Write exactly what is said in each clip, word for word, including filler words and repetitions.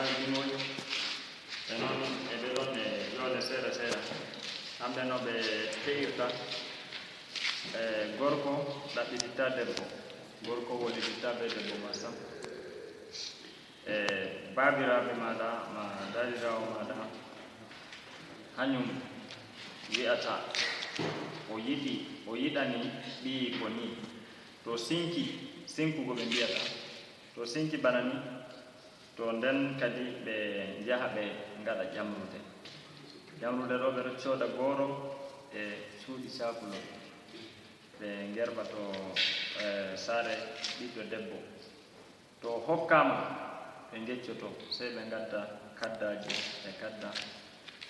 Jinooji. E noon e ɓe ɗon e ƴoole seeɗa seeɗa. Hamɓe no ɓe te'irta, e gorko ɗaɓɓititta debbo, gorko wollititta be debbo ma sam. E baabiraaɓe maaɗa ma daadiraawo maaɗa, hanyum wi'ata o yiɗi, o yiɗani ɓiyi ko nii. To sinki, sinkugo ɓe mbiyata. To sinki bana nii, to nden kadi ɓe njaha ɓe ngaɗa ƴamrude. Ƴamrude ɗo ɓe ɗo cooda gooro e cuuɗi caakulo. Ɓe ngerɓa to, eh, saare ɓiɗɗo debbo. To o hokkaama, ɓe ngeccoto, sey ɓe ngadda kaddaaji e kadda.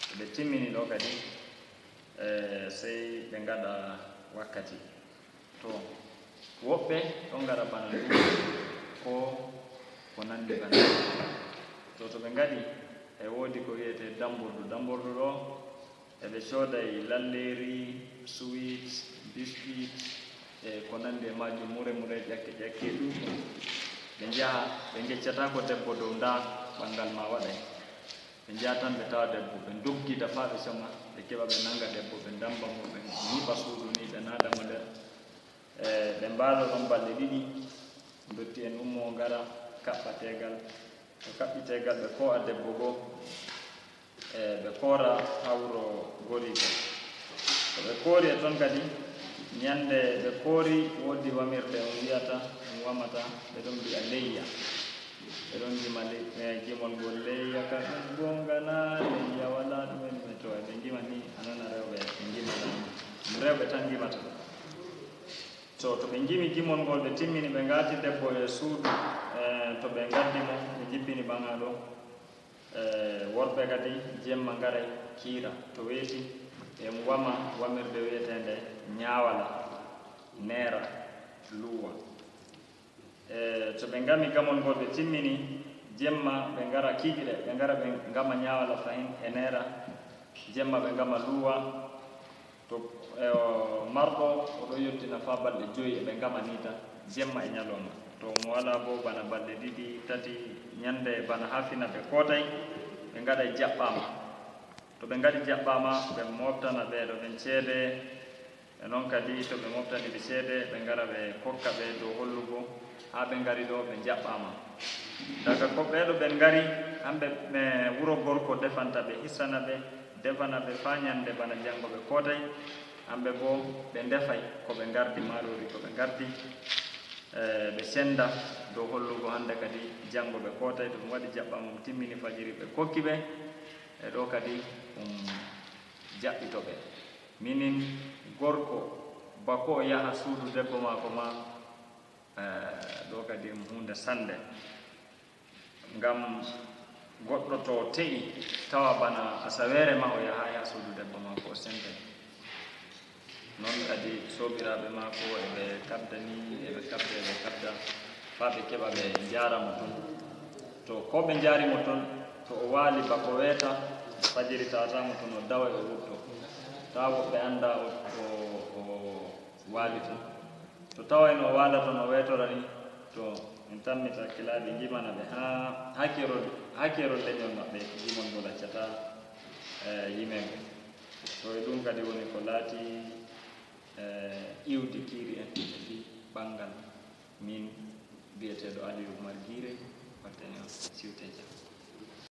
To ɓe timmini ɗo kadi, eh, sey ɓe ngaɗa wakkati. To woɓɓe ɗon ngaɗa bana ɗum, ko ko nanndi bana. To, to ɓe ngaɗi, e woodi ko wiyetee dambordu. Dambordu ɗo, e ɓe cooday lalleeri, suwit, biskit, e ko nanndi e maajum, mure mure, ƴakke ƴakke, ɗuuɗɗum. Ɓe njaha, ɓe ngeccataako debbo dow ndaa ɓanngal ma waɗay. Ɓe njaha tan ɓe tawa debbo, ɓe ndoggida faa ɓe coma, ɓe keɓa ɓe nannga debbo, ɓe ndamba mo, ɓe nyiɓa suudu ni, ɓe naada mo nder. E ɓe mbaalo ɗon balɗe ɗiɗi, ndotti'en ummoo ngara, kaɓɓa teegal. To kaɓɓi teegal, ɓe koo'a debbo go, e ɓe koora haa wuro Goriiko. To ɓe koori e ton kadi, nyannde ɓe koori, woodi wamirde on wi'ata, on wamata, ɓe ɗon mbi'a leyya. Ɓe ɗon ngima le-, e gimol ngol leyya, ka ɗum goonga na, leyya walaa ɗume ɗume. To e ɓe ngima ni, a nana rewɓe e ngima tan. Ɗum rewɓe tan ngimata. To, to ɓe ngimi gimol ngol, ɓe timmini, ɓe ngaati debbo e suudu, e to ɓe ngaddi mo, ɓe njippini ɓaŋaaɗo. E worɓe kadi jemma ngaray kiira to weeti, ɓe wama wamirde wi'eteende nyaawala, neera, luuwa. E to ɓe ngami gamol ngol, ɓe timmini, jemma ɓe ngara kiikiɗe, ɓe ngara ɓe ngama nyaawala fahin e neera, jemma ɓe ngama luuwa. To, e, o marɗo, o ɗo yottina faa balɗe joyi, e ɓe ngama nii tan, jemma e nyalooma. To mo walaa boo, bana balɗe ɗiɗi, tati, nyannde bana haa fina ɓe kootay, ɓe ngaɗay jaɓɓaama. To ɓe ngaɗi jaɓɓaama, ɓe mooɓtana ɓe ɗo ɓen ceede. E noon kadi, to ɓe mooɓtani ɓe ceede, ɓe ngara ɓe kokka ɓe dow hollugo haa ɓe ngari ɗo, ɓe njaɓɓaama. Daga ko ɓee ɗo ɓe ngari, hamɓe, ɓe wuro gorko defanta ɓe, hisana ɓe, defana ɓe faa nyannde bana janngo ɓe kootay. Hamɓe boo ɓe ndefay ko ɓe ngardi, maaroori ko ɓe ngardi, e, ɓe sennda dow hollugo hannde kadi janngo ɓe kootay. To ɗum waɗi jaɓɓaama, ɗum timmini fajiri, ɓe kokki ɓe. E ɗo kadi ɗum jaɓɓito ɓe. Minin gorko, bako o yaha suudu debbo maako ma, eh, ɗo kadi ɗum huunde sannde. Ngam goɗɗo to te'i, tawa bana asaweere ma o yahaay haa suudu debbo maako, o sendee. Noon kadi soobiraaɓe maako e ɓe kabda ni, e ɓe kabda, e ɓe kabda, faa ɓe keɓa ɓe njaara mo ton. To ko ɓe njaari mo ton, to o waali bako weeta, fajiri tawata mo ton, o dawa o wurto. Taa woɓɓe annda o, o, o waali ton. To tawayno o waala ton, o weetora ni, to en tammita hakkilaaɓe ngimana ɓe haa, haa keerol, haa keerol leñol maɓɓe, gimol ngol accata, eh, yimeego. To e ɗum kadi woni ko laati, eh, iwdi kiiri en e fii ɓanngal. Min biyeteeɗo Aliyu Umar Giire, wattani on siwte jam.